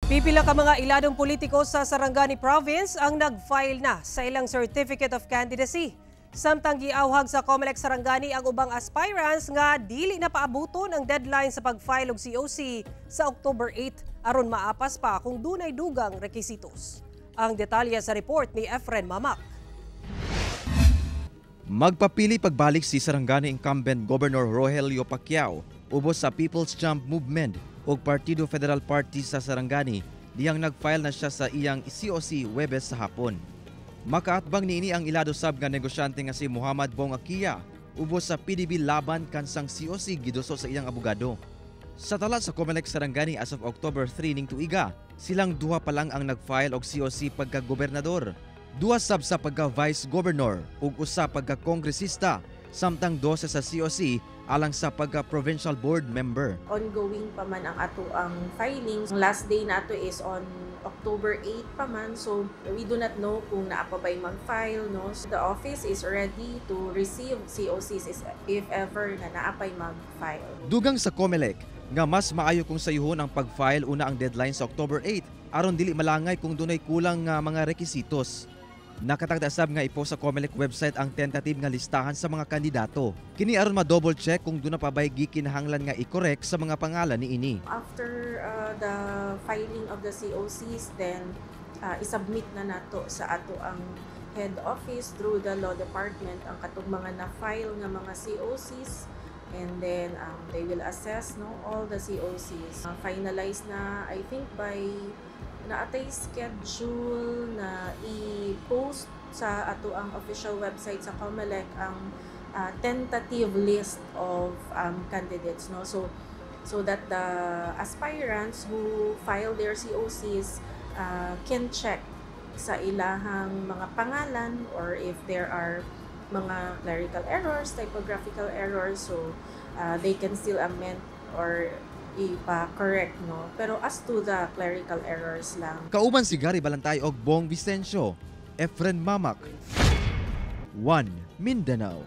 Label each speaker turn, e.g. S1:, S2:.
S1: Pipila ka mga iladong politiko sa Sarangani Province ang nag-file na sa ilang Certificate of Candidacy. Samtang giawhag sa COMELEC Sarangani ang ubang aspirants nga dili na paabuton ang deadline sa pag-file og COC sa October 8 aron maapas pa kung dunay dugang rekisitos. Ang detalye sa report ni Efren Mamak.
S2: Magpapili pagbalik si Sarangani incumbent Governor Rogelio Pacquiao ubos sa People's Champ Movement ug Partido Federal Party sa Sarangani diyang nag-file na siya sa iyang COC Webes sa hapon. Makaatbang niini ang ilado sab nga negosyante nga si Muhammad Bong Akia ubos sa PDP Laban kansang COC giduso sa iyang abogado. Sa tala sa COMELEC Sarangani as of October 3 ning tuiga, silang duha pa lang ang nag-file og COC pagka-gobernador. Duha sab sa pagka-vice governor ug usa pagka-kongresista, samtang 12 sa COC alang sa pagka-provincial board member.
S3: Ongoing pa man ang ato ang filings. Ang last day nato is on October 8 pa man. So we do not know kung naa pa ba'y mag-file, no? So, the office is ready to receive COCs if ever na naa pa'y mag-file.
S2: Dugang sa COMELEC nga mas maayo kung sayuhon ang pag-file una ang deadline sa October 8 aron dili malangay kung dunay kulang nga mga rekisitos. Nakatagda sab nga ipo sa COMELEC website ang tentative nga listahan sa mga kandidato. Kini aron ma-double check kung duna pa bay gikinahanglan nga i-correct sa mga pangalan niini.
S3: After the filing of the COCs, then isubmit na nato sa ato ang head office through the law department ang katong mga na-file nga mga COCs, and then they will assess, no, all the COCs. Finalize na, I think, by naa tay schedule na i-post sa ato ang official website sa COMELEC ang tentative list of candidates, no, so that the aspirants who file their COCs can check sa ilahang mga pangalan or if there are mga clerical errors, typographical errors, so they can still amend or ipa-correct, no? Pero as to the clerical errors lang.
S2: Kauban si Gary Balantay og Bong Vicencio, Efren Mamak, 1 Mindanao.